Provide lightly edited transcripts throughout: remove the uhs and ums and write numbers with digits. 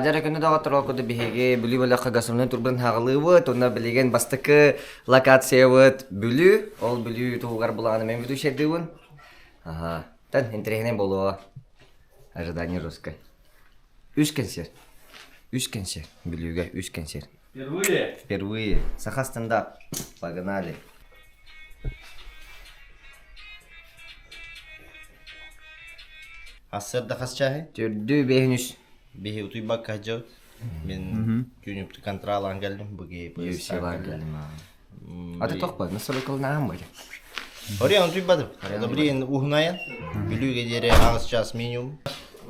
Дьэ күнү доҕоттор ол курдук биһиги Бүлүү бөлөххө гастрономия турбун хаҕалыыбыт уонна билигин бастакы локациябыт Бүлүү. Ол Бүлүү туһугар булаҕына мен ведущайдыыбын. Аха. Тан интэриэһинэй буолуоҕа. Ожидание жесткое. Үс кэнсиэр. Үс кэнсиэр. Бүлүүгэ үс кэнсиэр. Впервые. Впервые. Саха стендап. Погнали. Ассырда хас чааһы? Төрдүү бэһин үс. Биһи утуйбакка сылдьабыт. Мин түүнүптү контролаан кэллим. Бу киһи UFC лаан кэллим. А ты тохпа, настройкаланаан были. Орион утуйбатым. Блин, уһунайан. Бүлүүгэ диэри аҕыс час минимум.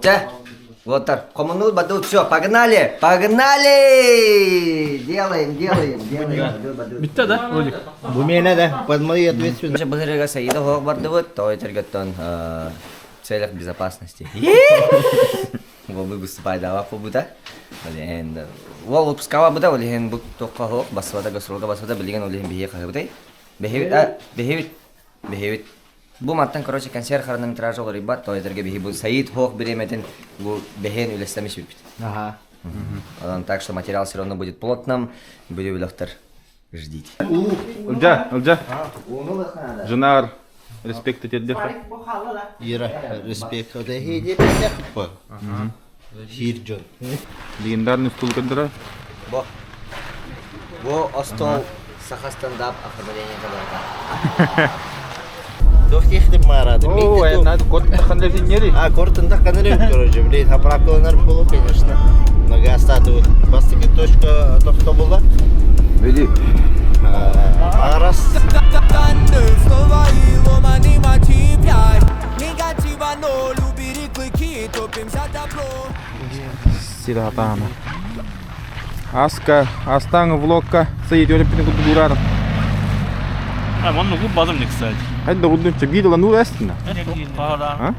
Чэ, вот так. Хомунул бадут, все, погнали! Погнали! Делаем, делаем, делаем. Бүтте да, Владик? Бу миэнэ да, под мою ответственность. Быһырыга Саида хоох бардыбыт, той тергөттөн в целях безопасности. Уолу выступайдаабат буолбута. Ол уол выпускаба быта, ол иһин бу туохха хоох бассыбата, гастролга бассыбата, билигин ол иһин биһиги хаһыбытай. Бэһибит, а, бэһибит, бэһибит. Бу мантан, короче, консерв хронометража уларыйбат, то этэргэ биһи бу Саид хоох бириэмэтин бу бэһиэн үлэстэмиш бүппүт. Ага. Онон так что материал все равно будет плотным, будет бөлөхтөр. Ждите. Ылдьа, Ылдьа. Жынаар, респект этэрдэх. Ира, респект. Хир дьон. Легендарный стул көндөрө. Бу. Бу остол саха стендап оформление барда. Туох диэхтим маарады. О, надо кот таханлезинери. А, кортында канырым, короче, блин, заправкаланар болу, конечно. Многоостатывают. Бастакы точка тохтобула. Били. Арас. Сиратаана. Аска, астаң влогка сый төрөппүнү кудугурарым. А, манна губ базым не, кстати. Хайда гуддун видела ну эстина. А?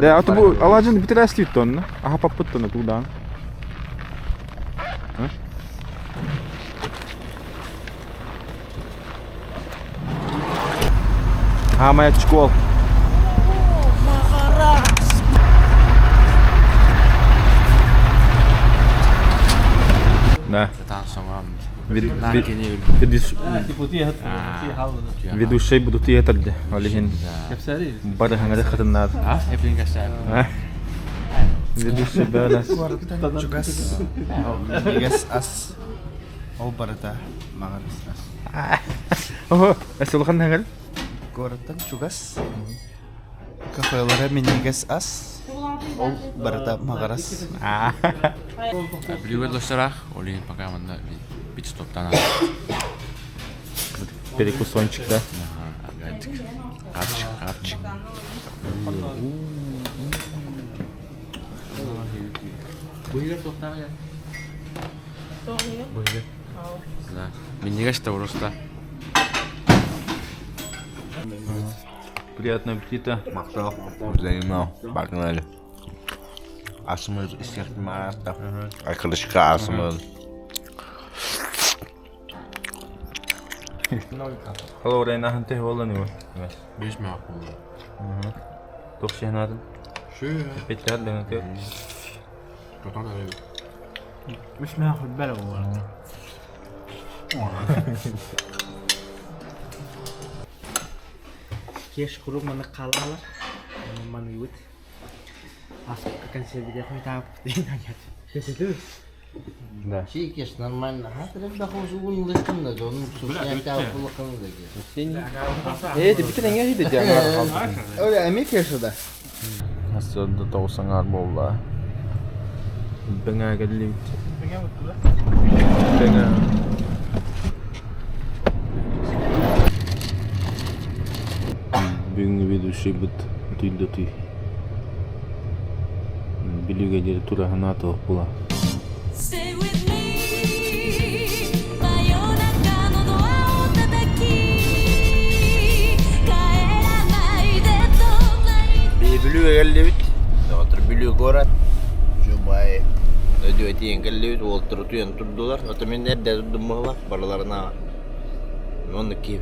Да, а то бу алажын битер эстит тонна. Аха паппыт тонна туудаан. Хаамай школ. Да. Ведущий буду тиэтэрде. Ол иһин бары хаҥары хатыннаат. Ведущий бөөнөс. Чугас. Чугас ас. Ол барыта маҕарас ас. Ого, эсилхан хаҥар. Куораттан чугас. Кафелара минньигэс ас. Ол барыта маҕарас. Бүлүүгэ лошарах, ол иһин пока манна пит-стоптан Перекусончик, да? Хапчик, хапчик. Да. Минньигэс да просто. Приятного аппетита. Махтал. Взаимно. Погнали. Асымыз истерт Акылышка асымыз. Hello, Рейна ханте болан его. Беш мақұл. Тух шехнадын. Шö. Петлер дэнэ. مش ماخذ باله والله. Кеш куруук маннык хаалалар. Манныыбыт. Аспыкка консервиде хуйтаап Да. Чикеш нормально. Хатырым да хозугун лыхтым да, оның сушняктағы кулакын да. Э, ты битен эңе хиде диаңар. Öyle emek yaşadı. Насырды тоғысаңар болла. Беңе келлибит. Беңе. Бүгүнкү ведущий бут түйдө түй. Билүүгө диэри тура ханаатылык була. Stay with me 真夜中のドアを叩き帰らないで隣 Бүлүүгэ келлибит. Доҕоттор Бүлүү куорат. Жубай өдүө тиийэн кэллибит, уолаттар утуйан турдулар. Ото мин эрдэ турдум буолла, барыларына оннук киһи.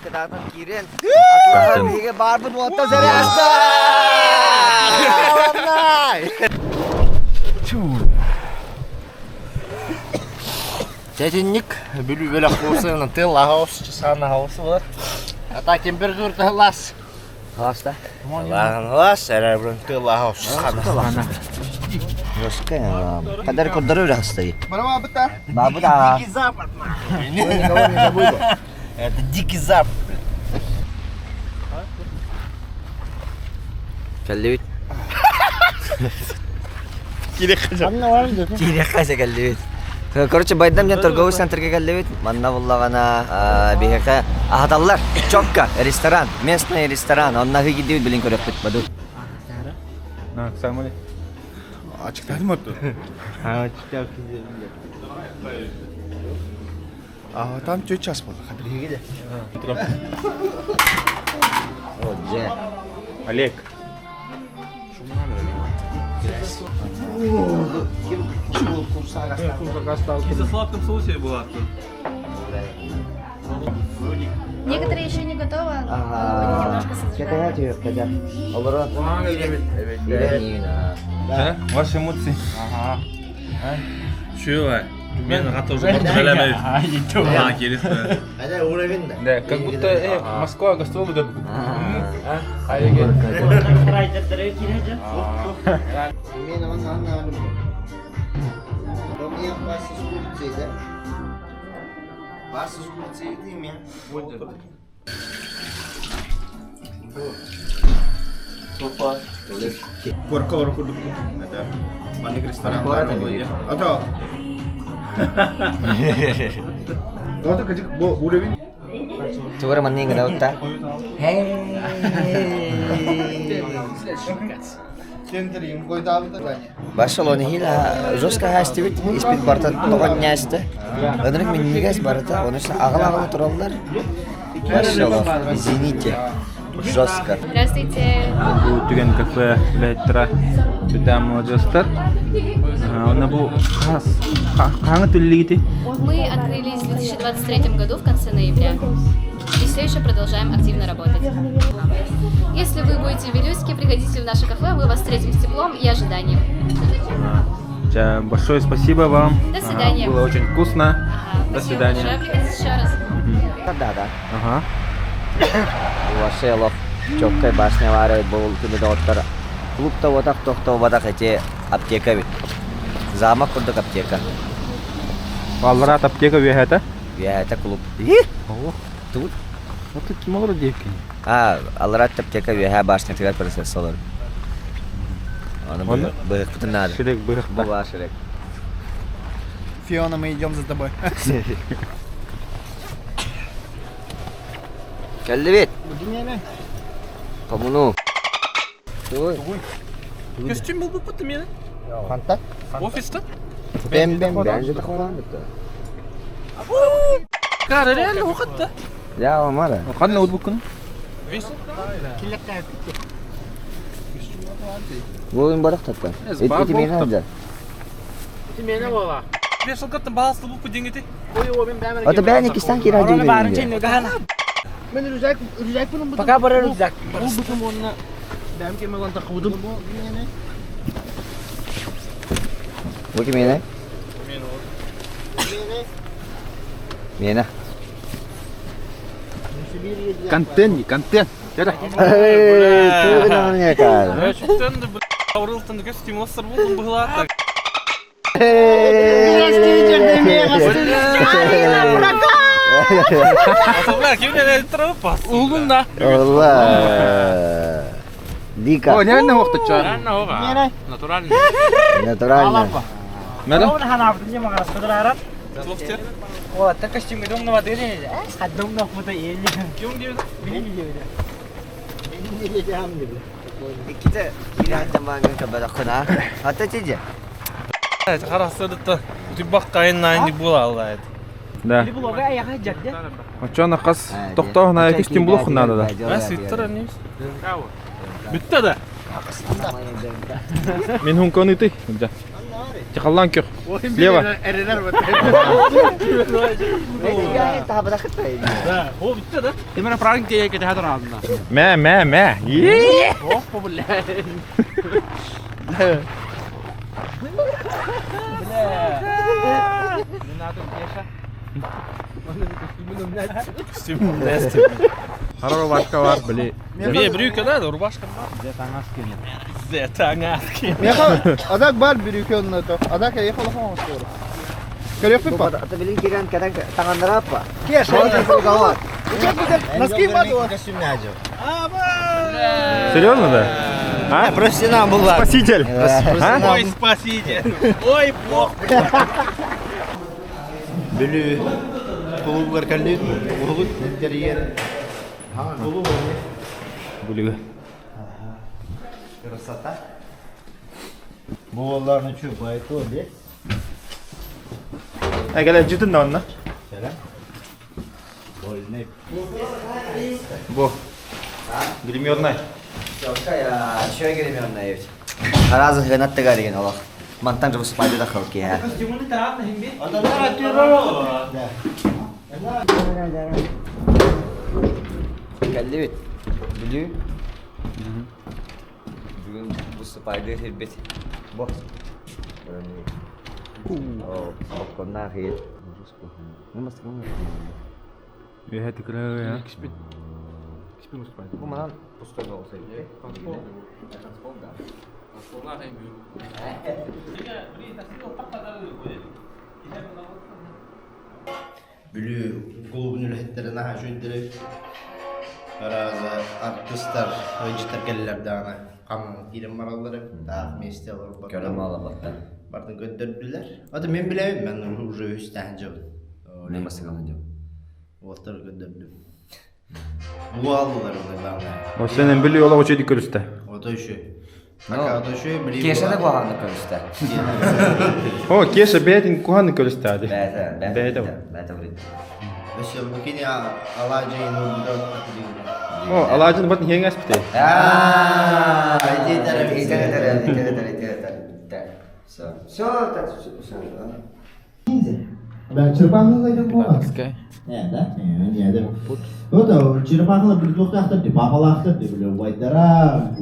Кытаатан киирэн. Атылаһан биһиги баарбыт уоттан сэрэ аста! Тетинник Бүлүү бөлөх курсынан тыл аҕаус часаан аҕаус болар. А температура тыллас. Халаста. Лаас, эрэ тыл аҕаус часаан. Кадар курдары үрәхстай. Бабыта. Дикий запад. Это дикий запад. Кэллибит. Кириэххэ кэллибит. Короче, Байдам диэн торговый центрга кэллибит. Манна буллаҕына биһиэхэ аһаталлар. Чокка ресторан, местный ресторан. Онно аһыы киирдибит билин көрүөхпүт баду. Самый. Ачыктадым оту. А там төрт час болды. Хаберге Дьэ. Олег. В сладком соусе была. Некоторые еще не готовы, но немножко содержание. Олорон. Да? Ваши эмоции? Чего? Мен хата уже бартыр А, келесі. уровень да. Да, как будто Москва гастроли да. Мен оны анна да? Пасыз курцияды мен. Куорка олор курдук. Это маннык ресторан бар Ата. Ата кажык бу уровень. Тугара манны гынаутта. Центр им койдаабыта. Барселона хила жестко хастибит, испит барта тоҕон нясты. Ынырык миннигес барыта, оны ағыл-ағыл тураллар. Барселона, извините, жестко. Здравствуйте. Бу түгэн кафе үлэһиттэрэ битам молодежтар. Онно бу хас хаҥа түллигити. Мы открылись в 2023 году в конце ноября. И все еще продолжаем активно работать. Если вы будете в Вилюйске, приходите в наше кафе, мы вас встретим с теплом и ожиданием. Ча, Большое спасибо вам. До свидания. Ага, Было очень вкусно. Ага, До спасибо свидания. большое, приходите еще раз. Да, да. Ага. Вашелов, чоккай башня вары, был күнү доҕоттор. Клубта отақ тохто бадах эти аптека бит. Замок курдук аптека. Алларат аптека үөһэтэ. Я это клуб. Тут? Вот ким олорор диэккин. А, алларат аптека үөһэ башня тыгар процесс олор. Оны Оны? быһыкпытын надо. Ширек быһыкта. Була ширек. Фиона, мы идем за тобой. Кэллибит. Коммуну. Туй. Костюм был бы потом, я. Фанта? Офиста? Бем бем. Бенже тахоран битта. Кара, реально уқытты. Я омара. Ханна утбуккун? Буын барах татта. Эти мени алда. Беш жылқаттың баласы бұл деңгеде. Ата бәне кистан кира дүйді. Мен рюкзак, рюкзак bunun Пока бара рюкзак. Бұл бүтін онына бәм кемелан тақудым. Бу ким мени? Мени. Контент, контент. Эй, тугына мне кар. Чүктен аурылтын костюм ластыр болдым бұғыла. Бля, кимнен тұрып бас. Улун да. Алла. Дико. О, реально охтача. Реально оға. Натурально. Натурально. Надо? Слухте. О, та костюм домна воды не. Хаддомна фото елі. Ким дейді? Икките киран маңын кабарахына. Ата тиде. Қарасы да Түбақ қайын найын бола алла Да. Блога аяға жадды. Очона хас тохтоохна костюм булух надо да. Ә, свиттер не? Бүтті да. Мин хункон ыты. Да. Тихаллан көх. Слева. Мэ, мэ, мэ. Хара рубашка бар, били. Мне брюки надо, рубашка Зе таҥаски. Меха, адак бар брюки онно то. Адак я ехала хом скоро. Көрөкпүт па. Ата билин кирен кәдән таңандырап па. Кеш, Носки бадуа. Серьезно, да? А? Профессионал была. Спаситель. А? Ой, спасите. Ой, бог. Бүлүү кулубугар кэллибит. Уһугут интерьер. Кулуб Бүлүүгэ. Красота. Бу олларны чү байто де. Әгәлә жытын да онна. Сәлем. Больный. Бу. Гримерный. Чөй гримерный ведь. Разы гынат тыга деген олох. Мантан же выступайды да халки. Кэллибит. Бүлүү. Бүгүн выступайды хирбит. Бо. О, оконна хит. Үһэ тикрэ. Бу манан пустой болса. Да. Бүлүү кулубун үлэһиттэрэ наһаа үчүгэйдэр Араза артыстар, ыалдьыттар кэллэр даҕаны хаҥан киирэн бараллар эбит. Таах миэстэ олорботтор. Көрө мала батта. Бартын көрдөрдүлэр. Ата мен билэбин, мен уже үстээн дьабын. Мен басыгалын деп. Уолтар көрдөрдүм. Бу аллылар главное. О сенен Бүлүү олох үчүгэйдик көрүстэ. Ото еще. Пока ото еще билии Кеша да буолар. куһаҕаннык көрүстэ. О, Кеша бэйэтин куһаҕаннык көрүстэ дии. Бэйэтэ, Бэйэтэ. бэйэтэ бит. Өссө бу кини алаадьыйын уурбута О, алаадьын батын хиэҥ аспыты. Аа, Иди, иди, иди, иди, иди, иди, иди. Все. Все, так, все, все. Да, не, да. Вот, черепахалар бір тоқтақтар деп, апалақтар деп, біле, убайдара,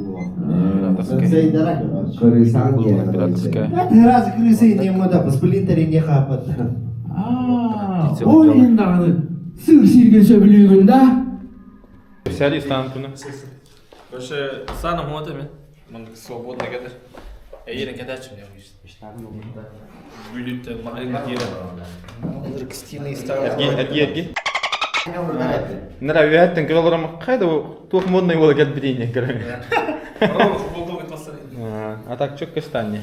сенсейдара, короче. Раз крысы не мода, сплинтери не хапат. Ол иһин даҕаны сыр сииргэ сөбүлүүгүн да? Сәли станын туна. Короче, санам вот эми. Мын свободный кедер. Эйерин кедерчим я Бүлүттен магазин киирен. Эрги, эрги, эрги. Нара үһэттэн көрө олором хайда туох модный буола кэлбитине көрө. Футболда кетпастар. А так чөк кыстанне.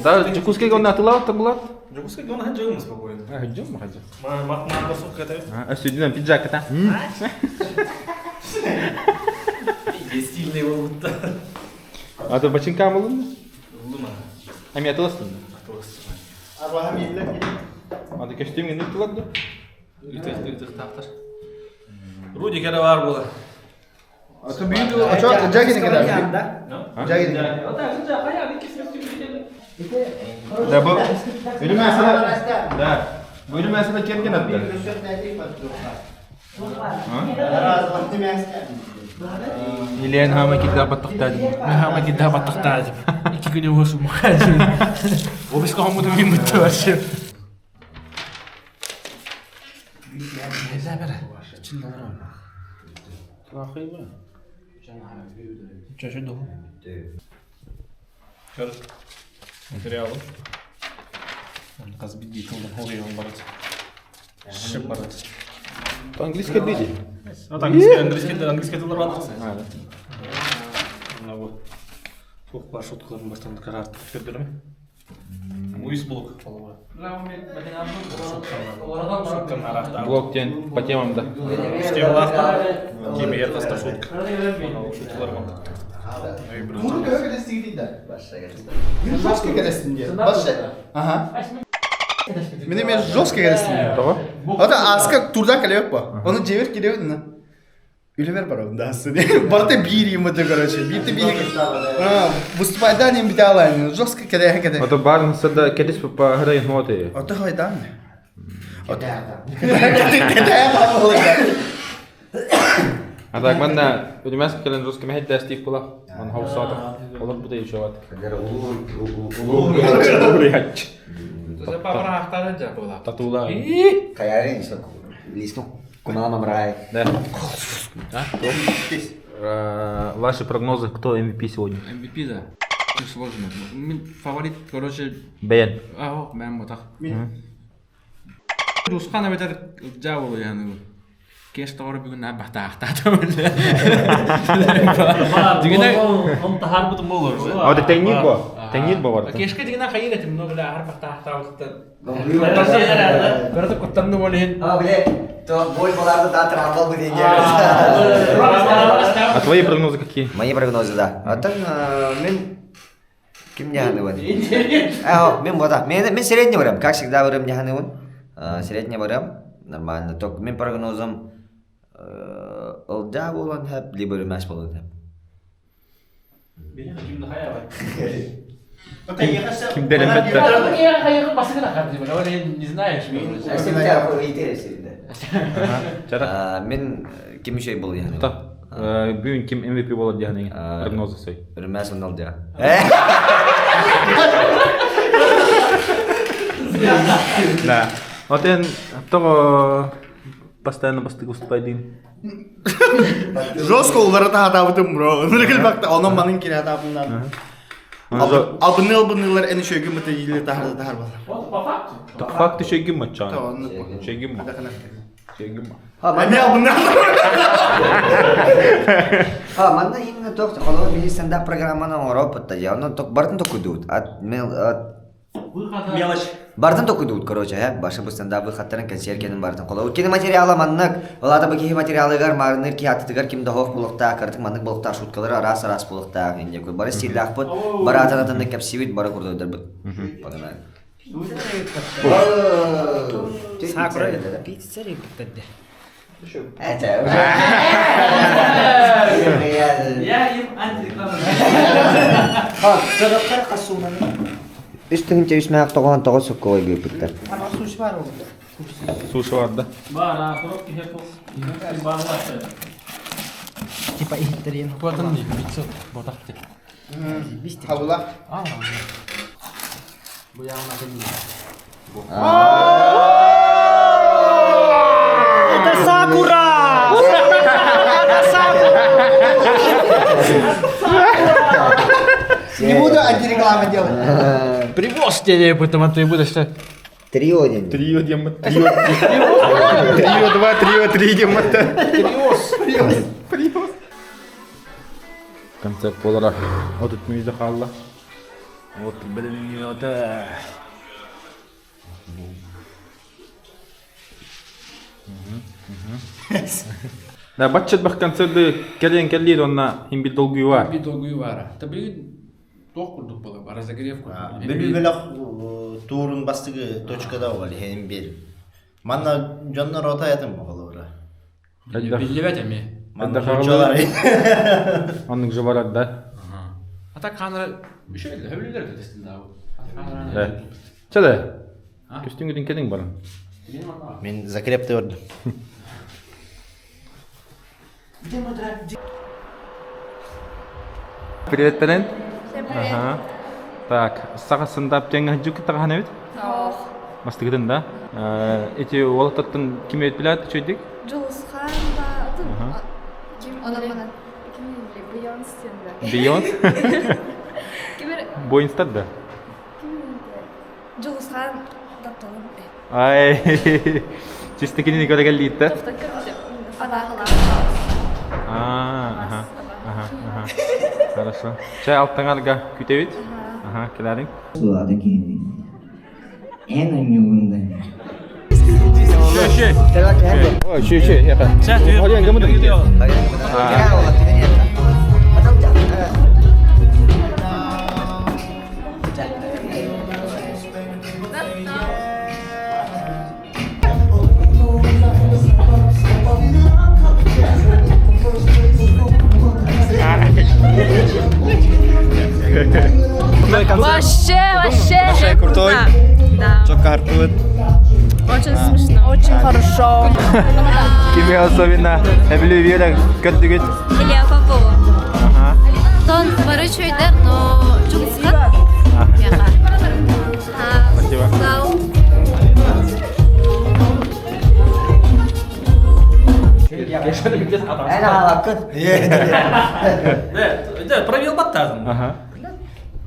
Да, Жакускайга онна атылаат булат. Жакускай гона хаджагым спокойно. А, жум махажа. Ма ма ма басып кетер. А, сүдүнөн пиджак та. Стильный болуп да. А то бачинка болдун? Болду ма. Эми атыластын. Арбаха миллер Аты костюмге не тылады? Үтек үтек тактар. Руди кere бар була. Ата büyüdü. Açar, жагини кeder. Жагини. Да, бу Бөлүм әсәле. Да. Бөлүм әсәле келген атты. Илен хама кидда баттактадым. Мен хама кидда баттактадым. Ики күнү болсун мухажим. Обиско хамуду мен мутты вообще. Материалы. Қазбиди тылдан хоғион барат. Шып барат. Английский дейді. Вот английский, английский, английский тылдар бар. Мына бу. Тух бар шуткаларын баштан карарт көрдүрмө? Муис блок болобу. Шуткан арахта. Блок ден по темам да. Үстем Кеме ерқаста шутка. Шуткалар бар. Муру төһө кэлэстиги дейді. Мен жестко кэлэстим диye. Башы. Ага. Мени мен жестко кэлэстим. Того? Ата аска турдан кэлеп ба. Оны жебер келебин. Үлэбэр барабын да Барыта биир юмыты, короче. Биирте биир. Выступайдан им биталайн. Жестко кэдэһэ кэдэ. Ото баар сада кедис папа хырайын хуоты. Ото хайдан. Ото. Кэдэһэ баалыга. А так манна понимаешь, кэлэн жестко мэһэйдэ Стив була. Он хаусата. Олор бу да еще вот. Улуу Татула. Каярин еще листу. Кунана мрай. Да. Ваши прогнозы, кто MVP сегодня? MVP да. Очень сложно. Мин фаворит, короче, Бен. аho, мен ботах. Русхана бетер жабыл яны. Кеш тоғыр бүгін нә бахта Дигене Он тахар бутун болор. А вот теннит бо. Теннит бо бар. Кешке дигене хайыр этим, но бля хар бахта Көрді куттанны болен. А, бля, то боль была да трамбал бы деньги. А твои прогнозы какие? Мои прогнозы, да. А там мен ким не вон. А, мен бода. Мен мен средний вариант, как всегда вариант не вон. Средний вариант нормально. Только мен прогнозом ылда болан хэп, либо ремеш болан хэп. Ким беремет да? Не знаешь. Чара. Мен ким еще был я? Та. Бүгүн ким MVP болады дегенің прогнозы сой. Ремеш он алды. Да. Вот эн того постоянно бастык выступайдын. Жестко уларата хатабытым, бро. Ныргыл бакта, онон манын кире хатабымнан. Албынылар эни шөгүн быты или тахар тахар бала. Так факт еще гимма чан. Онны. Шегимма. Шегимма. Эми албынылар. А, манна именно тох, холо биһи стендап программаны оҥороппут да, онон ток бартын токуйдуут. Ат мел ат Мелочь. Бартын токуйдуут, короче, э, башы бу стендап выхаттарын концерт бартын холо. Кини материала маннык, олата бу киһи материалыгар марыныр ки атытыгар ким да хох булуктаа, кыртык маннык булуктаа шуткалар арас арас булуктаа, инде кой. Бары стильдахпыт, бары атын атынны кепсибит, бары курдойдорбут. Погнали. Сакура. Это уже. Я им антиреклама. А, Үс түһүнчэ үс мээх тоҕоон тоҕо суккуой гыыппыттар. Суши бар ол. Суши бар да. Бар, а, коробки хепл. Типа ихтерин. Куатын 500 ботах ти. Хабыла. Бу яғына Это Сакура! Это Сакура! Не буду антирекламу делать. Привоз тебе, потому ты будешь. Трио день. Трио демма. Трио. Трио два, трио три демма. Триос. Приос. Концерт болара. Вот тут халла. Вот блин, это. Да, батчет бах концерты келен келли онна им бир долгую бар. Би долгую вара. Таби тоқ курдук бола, бара загрев курдук. Бүлүү бөлөх туурун бастыгы точкада бол хем бир. Манна жоннор ота ятым болора. Билебет эми. Манна Хагылы- жолар. Аннык же барат, да? А так ханра еще эле хөблөлөр да дестин да. Да. Чада. Көстүнгүдүн келиң баран. Мен закрепте көрдүм. Привет, Талент. Всем привет. Ага. Так, саға сындап жаңа жүк тағаны бит? Ох. Мастыгыдын да. Эти олаттаттан ким өт билет, чөйдик? Джулсхан ба, ким Она ким Бейонс да. Бейонс? Кимер Бойнстад да. ким Джулсхан тапталым. Ай. Чисто кинини көрө келдит да. Ана А, ага. Ага, ага. Хорошо. Чай алтыңарга күтөбүт. Ага, келерин. Сулады кини. Эн онюгунда. Шö, шö. Ой, шö, шö, яка. Хорьян гымыдын. Крутой. Да. Чокартыбыт. Очень смешно. Очень хорошо. Кими особенно эбили вера көрдүгүт? Илья Попова. Ага. Тон бары үчүгэйдэр, но Дьулусхан миэхэ. Спасибо. Эн аҕалаккын. Да, провел баттазын. Ага.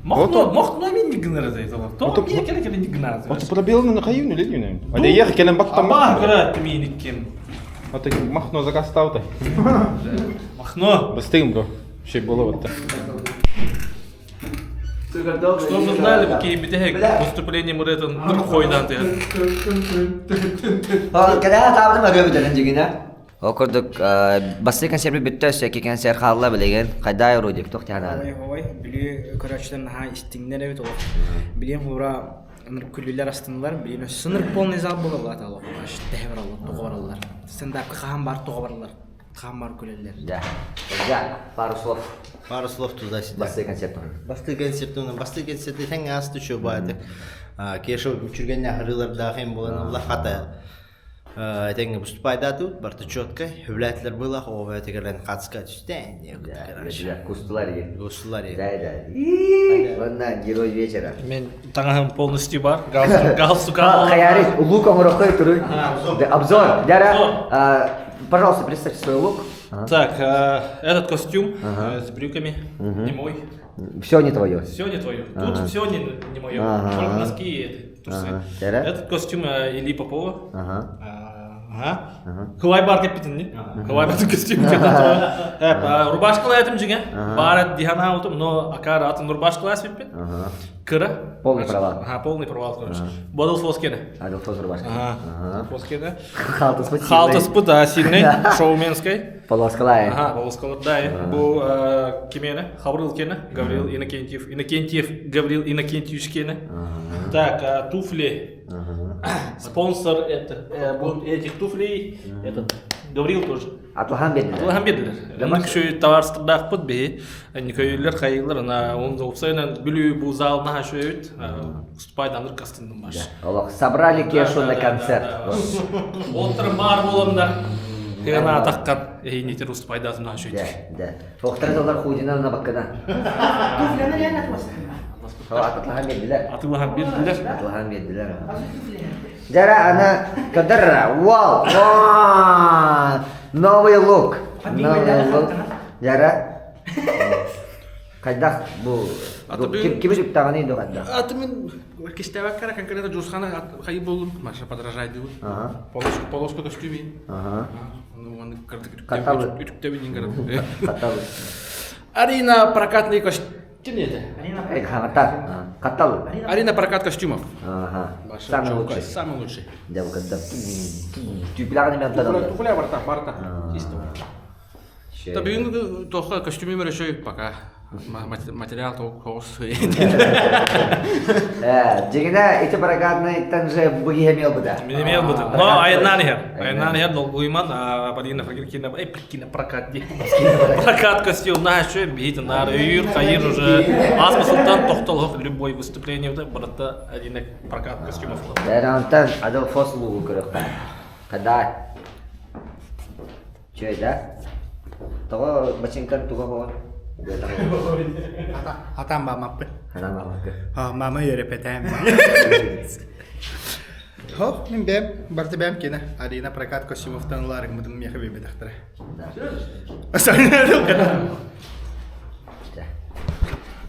Мохно, мохно мин гыныр зай золо. То мин келе келе гынар. Ото пробел на хайын или не? А я келен баттам. Ба кыра мин кем. Ото махно заказ ставты. Махно. Бастыгым го. Şey было вот так. Что вы знали, какие битех выступление мы это нырхойдан ты. Кэлээ таабытым өрөө бүтэрин дьигинэ. Ол курдук бастакы концерт бүттэ өссө икки концерт хаалла билигин хайдаа өрүү дип туох тиһанаады. Ой, ой, Бүлүү көрөөччүлэр наһаа истиҥнэр эбит олох. Билиэн хура ынырык күлүүлэр астынылар, билиэн сынырык полный зал буола улаата олох. Тэһэ бараллар, тоҕо бараллар. Стендапка хаһан бар тоҕо бараллар. Хаһан бар күлэллэр. Да. Да, пару слов. Пару слов туда-сюда. Бастакы концерт туһунан. Бастакы концерт туһунан, бастакы концерт тэҥ ааста үчүгэй баайдык. Кеша үчүгэннээх ырыалардаах им буолан ылла хата этэҥҥэ выступайдаатыбыт, барыта четко, үбүлээтилэр быылах, оҕо бэйэтигэр хацка түстэ, Кустулар и. Кустулар и. Да, да. Уонна герой вечера. Мен таҥаһым полностью бар. Галстук, галстук. Хаярит, лук оҥорохтой туруй. Обзор. Дяра, пожалуйста, представьте свой лук. Так, этот костюм с брюками не мой. Все не твое. Все не твое. Тут все не, не мое. Только носки и это, трусы. Этот костюм Ильи Попова. Ага. Хылай бар кеппитин не? Хылай бар костюм кеппитин. Рубашкалай этим жиге. Бар дихана утум, но акар атын рубашкалай спиппит. Кыра. Полный провал. Ага, полный провал, короче. Бодал фоскене. Адыл фос рубашка. Ага. Фоскене. Халтас пыт. Халтас пыт, да, сильный, шоуменской. Полоскалай. Ага, полоскалар, да. Бу кимени, Хабрыл кене, Гаврил Иннокентьев. Иннокентьев, Гаврил Иннокентьевич кене. Так, туфли. Спонсор это, этих туфлей, этот, Гаврил тоже. Атылхан бердилер. Атылхан бердилер. Оннук үчүгэй табаарыстардаахпыт биһи. Никөйлөр хайылар, ана он уопсайынан Бүлүү бу зал наһаа үчүгэй выступайданыр кастындым баш. Олох собрали Кешу на концерт. Олтыр бар боландар. Хына атаққан эйнетер выступайдазым наһаа үчүгэй. Да, да. Тоқтар олар худина на баккана. Туфляны реально Атылхан бердилер. Атылхан бердилер. Атылхан бердилер. Жара она кадара. Вау! Вау! Новый лук. Новый лук. Жара. Хайдах бу ким үптаҕыный ду хайдах? Аты мен кистээбэккэ конкретно Джусхана хайы болдум. Маша подражай диибин. Полоску полоску костюми. Ну он үтүктэбин гара. Хатталы. Арина прокатный костюм. это? Хаттал. Хаттал. Арина прокат костюмов. Ага. Самый лучший. Самый лучший. Девка, да. Түпилягын мен тадам. Туфля барта, барта. Чисто. Та бүгүн тоха костюмим решой пока. Материал то хос. Дьиҥинэ ити прокатный же быгиһэмиэл быда. Минимел быда. Но айнан хер. Айнан хер долгуйман Полина Фрагиркина, эй, прикина прокат ди. Прокат костюм на еще бит на үйр хайыр уже. Асмысылтан тоқтол любой выступление да барата один прокат костюмов. Дәрантан адыл фос лугу көрөк. Када. Чөй да? Того бачинкан туга хоон. Атам бамаппын. Атам бамаппын. Мама өрөпөтәм. Хоп, мин бэм, барты бэм кene. Арина прокат костюмовтан ларыг мудым меха бебедахтара.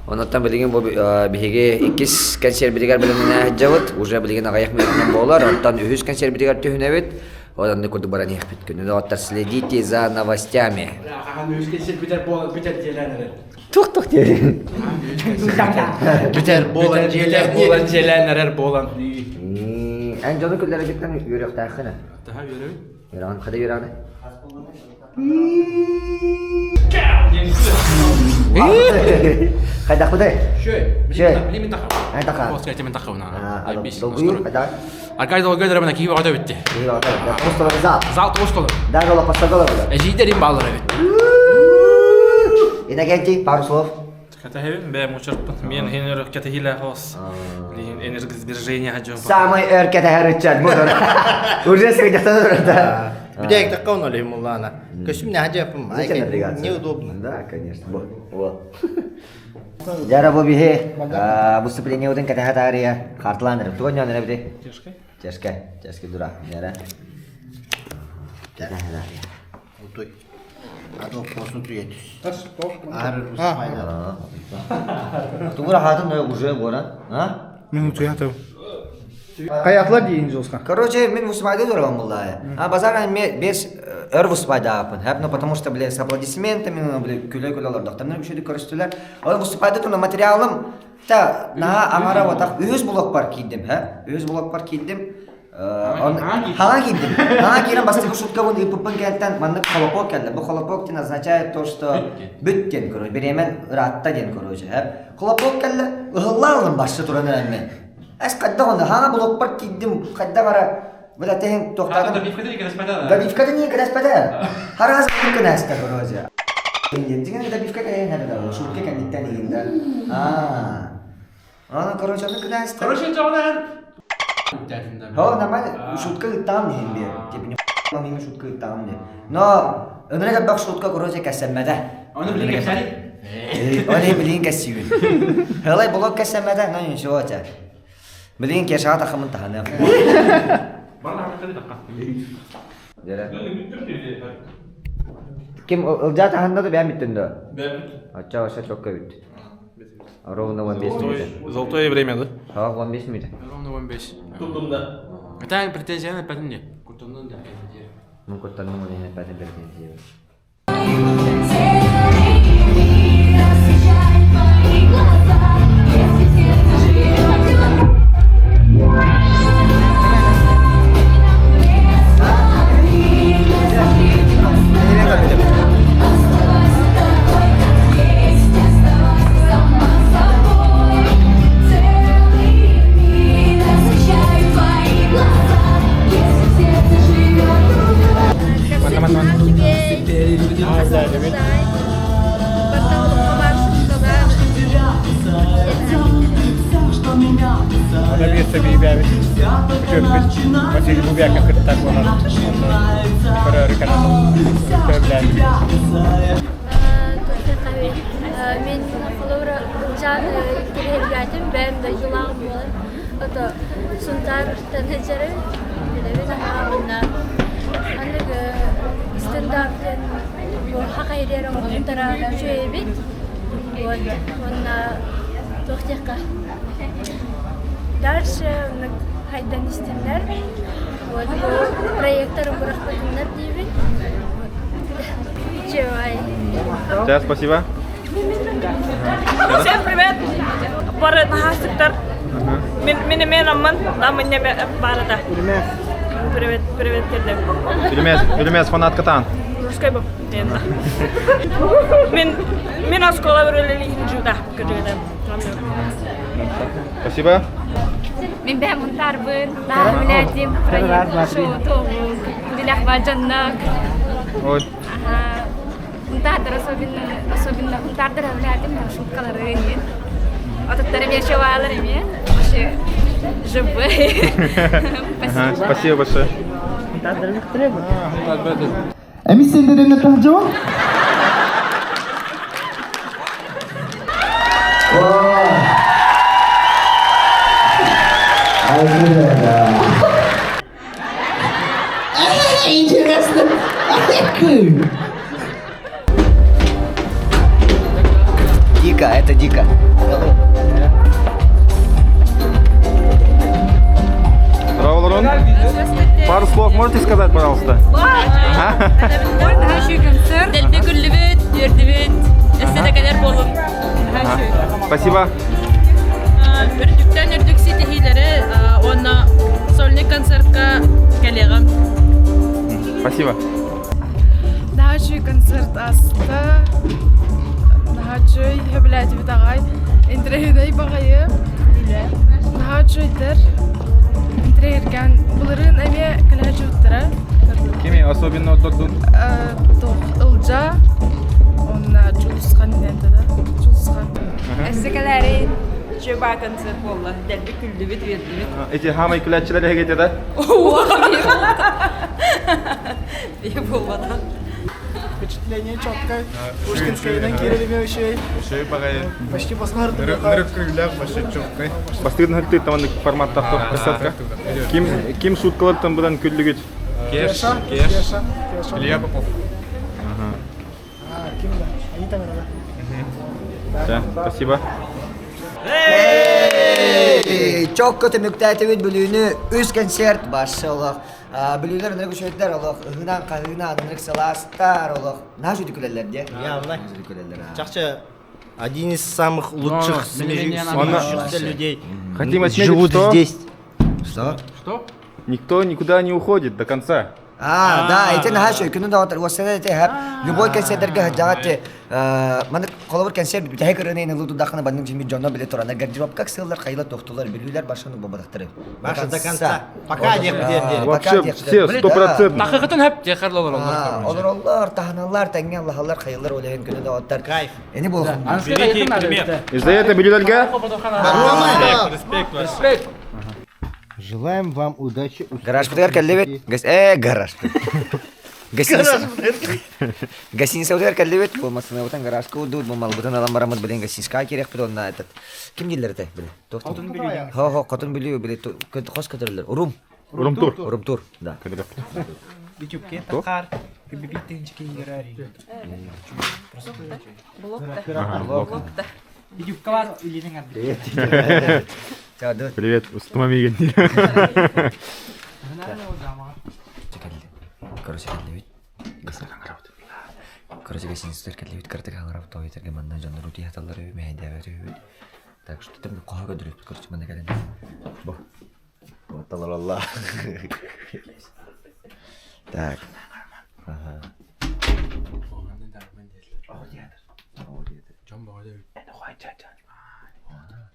Онуттан билигин бу биһиги иккис концерт билигин дьабыт, уже билигин аҕыйах мүнүүтүнэн буолар, онтон үһүс концерт битигэр түһүнэбит, онон курдук баран иһэхпит күнү доҕоттор следите за новостями. Үһүс концерт бүтэр буолан бүтэр дьиэлээн эрэр. Тух-тух диэн. Бүтэр буолан дьиэлээн буолан дьиэлээн эрэр буолан. Эн дьону күллэригиттэн үөрүөхтээххин. Таһа үөрэбит. Үөрэҕин хата үөрэҕин. Хайдахпытай? Шөй. Шөй. Билим тахав. Эн тахав. Поскайте мен тахав на. Долгуйур хайдах? Аркадий долгуй дәрәбенә киһи баҕата бүтте. Киһи баҕата. Тус зал. Зал тус толор. Даже ола пастагола было. Эжидерим баалар эбит. Иннокентий, пару слов. Кэтэһэбин бэйэм учурпун. Мен хин кэтэһиилээх ос. Билигин энергосбережение хадьон. Самый өр кэтэһэр ыччат бу Уже сыгдьахтан турар. Бүтэйик такка он олейм уллаана. Көсүм не хадьапым. Зачем напрягаться? Неудобно. Да, конечно. Вот. Жара бу биһи выступление удын кэтэһэ таарыйа хартылаан эрэ. Туган ньон эрэ бити? Тяжкай? Тяжкай. Тяжкай дура. Жара. Кэтэһэ таарыйа. Утуй. Адо посун туетүс. Ары рус Тугура хатын уже горан, а? Мен утуятым. Каятлар дейін жолсқа. Короче, мен выступайды дурабан буллая. А базар мен бес өр выступайды апын. Хәп, ну потому что, бля, с аплодисментами, ну, бля, күле-күле алар доктор үшөдү көрүстүлөр. Ал выступайды туна материалым та на аңара ватак өз блок бар кийдим, хә? Өз блок бар кийдим. Хана кийдим. Хана кийдим, бастыгы шутка бун иппын кенттен маннык холопок келди. Бу холопок ден означает то, что бүт ден, короче, беремен ыратта ден, короче, хә? Холопок келди, ыһылла алым башы туран әмме. Әс кадда онда хана блок бар кийдим, кадда бара. Бля, тehen токтадым. Добивкада не кәләспәдә. Хараз кәнәстә, короче. Деген добивка кәйен хәдә, шутка кәниттән дигәндә. А. Аны, короче, аны кәнәстә. Короче, жаудан. Хо, нормально, шутка там дигән бер. Типа не миңа шутка там ди. Но өнрәгә бак шутка, короче, кәсәмәдә. Аны билин кәсәри. Аны билин кәсү. Хәлай блок кәсәмәдә, но ничего тя. Билин кәшә тахымын таханы. Ким ылжа таханда да бәм биттенде. Ача аша чокка бит. Ровно 15 минут. Золотое время, да? Ха, 15 минут. Ровно 15. Тундум да. Это претензияны пәтін Куртоннан да. Мен куртоннан оны пәтін претензия. Василий Бубяков так Мен холора кирергәтим бәм да жылагым болар. Ото сунтар тәнәҗәре биләбез аңа Аныгы стендаптен бу хакайрер оңтара шөйбит. Вот, онна тохтека. Дальше хайдан истиннер. Вот, бу проекттар быракпатыннар дейбит. Чевай. Да, спасибо. Всем привет! Бары нахастыктар. Мен мен амман, намын неме барада. Привет, привет келдим. Үлемес, үлемес фанат катан. Русской бу. Енді. Мен оскола бір өлелі жуда күрдім. Спасибо. Мен бәм мунтарбын, ләдим проект шоу Дилях баджаннак. Ой. Ага. Мунтардар особенно, особенно мунтардар әвләдим, там шуткалары не. Ототтары мен шоуалар еме. Вообще живые. Ага, спасибо большое. Эмис сендерин тахжабан? Интересно. Дико, это дико. Здорово, Лорон. Пару слов можете сказать, пожалуйста? Концерт. Дэлби күллүбүт, үөрдүбүт. Эссе болун. Спасибо. Үрдүктен үрдүк ситихилери, онна сольный концертка келегем. Спасибо. Нахачуй концерт аста. Нахачуй хөбләти битагай. Интервьюдай багайы. Нахачуй тер. Интервьюган булырын эме калачуттара. Кими особенно отдадун? Тох ылжа. Онна жулусхан нентада. Жулусхан. баа концерт буолла. Дэлби күллүбүт, үөрдүбүт. Эти хаамай күлээччилэр эһигити да? Бие буолбата. Впечатление четкое. Пушкинскайынан киирэлиме үчүгэй. Үчүгэй баҕайы. Почти басмар Нырык күллээх вообще четкой. Бастыгын хаттыы таманнык форматтаах концертка. Ким ким шуткалартан будан күллүгүт? Кеш, Кеш, Кеша. Илья Попов. А, ким да? Они там Да, спасибо. Чокко түмүктээтибит Бүлүүнү үс концерт башы олох. Бүлүүлэр ынырык үчүгэйдэр олох ыһыынан хаһыынан ынырык сылаастар олох. Наһаа үчүгэй күлэллэр диэ. Явно. Күлэллэр. Чахчы один из самых лучших смеющихся людей Хотим отметить, живут что... здесь. Что? Что? Никто никуда не уходит до конца. А, да, ити наһаа үчүгэй күнү доҕоттор уоссана ити хэп любой концертерге сылдьаҕат маны холобур концерт бүтэһик ырыаны ылыы тудаххына баннык жими дьоно биле тураннар гардеробка сыллар хайла тохтулар бүлүүлэр башаны буолбатахтары Баша до конца. Пока диэх Вообще все 100%. Хакыйкатын хөп диэхэр олороллор. Олороллор, таһаналлар, тэҥҥэ аллаһаллар, хайыллар олehen күнү доҕоттор. Кайф. Эни буолхун. И за это бүлүүлэргэ Респект, Респект. Желаем вам удачи. Гараж бытыгар кэллибит. Гас э гараж. Гостиница. Гостиница бытыгар кэллибит. Бу массыынабытын гаражка урдубут, бу малбытын алан бараммыт билин гостиницаҕа киириэхпит уонна этот ким дииллэр этэй били? Хотун Бүлүү. Хо хо Хотун Бүлүү били хос көтөрөллөр. Урум. Урум-тур. Урум-тур, да. Ютубке тахар. Бибиттен чикингерар. Блокта. Блокта. Ютубка бар илинең ар. Привет. Привет, устума миигин. Короче, кэллибит. Короче, гостиницалар кэллибит, картык хаҥарабыт тоҕо манна дьоннор утуйа сыталлар үһү, мэһэйдээбэт үһүбүт. Так что там хоһо көрдөрүөхпүт, короче, манна кэлэн. Бу. Вот алла. Так. Ага.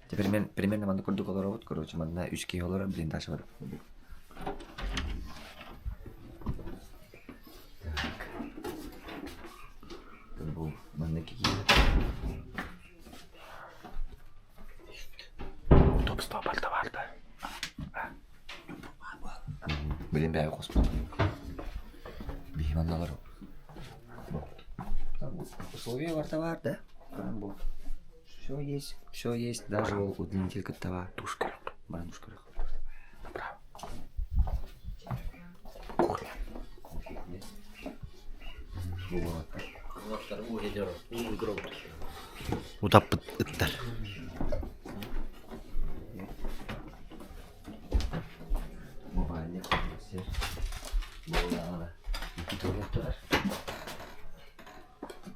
Теперь примерно манна курдук олоробут, короче, манна үс киһи олорор, блиндаж бар. Так. Бу манна киһи. Удобство барда барда. Блин, бәйі қоспын. Бейім аналар. Условия барда бар, да? Все есть, все есть, даже удлинитель каттава. Душ керек. Баран душ керек. Направо. Кухня. Кухня. Утаппыт ыттар. Мобайльник,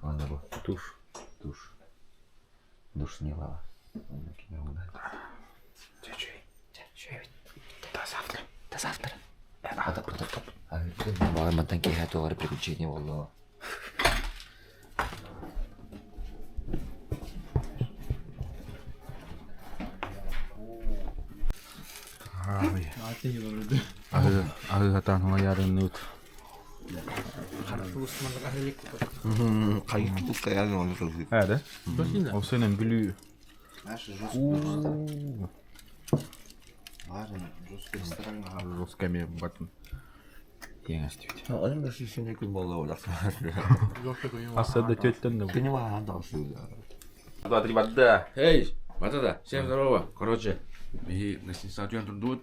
Ладно, Душ. Душ. Душ не лава. До завтра. До завтра. Мантан киһэ туох приключение буолла. Аһы аһы хатан хума ярын нут. Hä, Och sen en Бүлүү. Жестко мен батын. Ең астыбит. Асада төттен Два, три, вода. Эй, вот это, всем здорово. Короче, и гостиница Артем Турдут.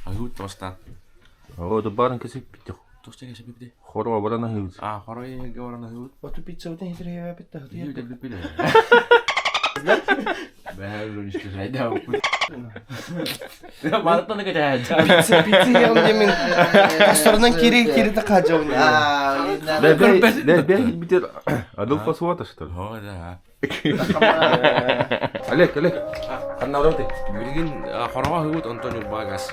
Агут тоста. О, барын кесип битти. Тоста кесип битти. Хорова барана хыбыт. А, хорова барана хыбыт. Вот пицца вот не хитрее битти. Пицца пицца ем демен. Тастарынан кири кири да кажа. Да, бер битер. Адolfo Суата, что ли? О, да. Олег, Олег. Ханна ты. Билигин хорова хыбыт Антонио Багас.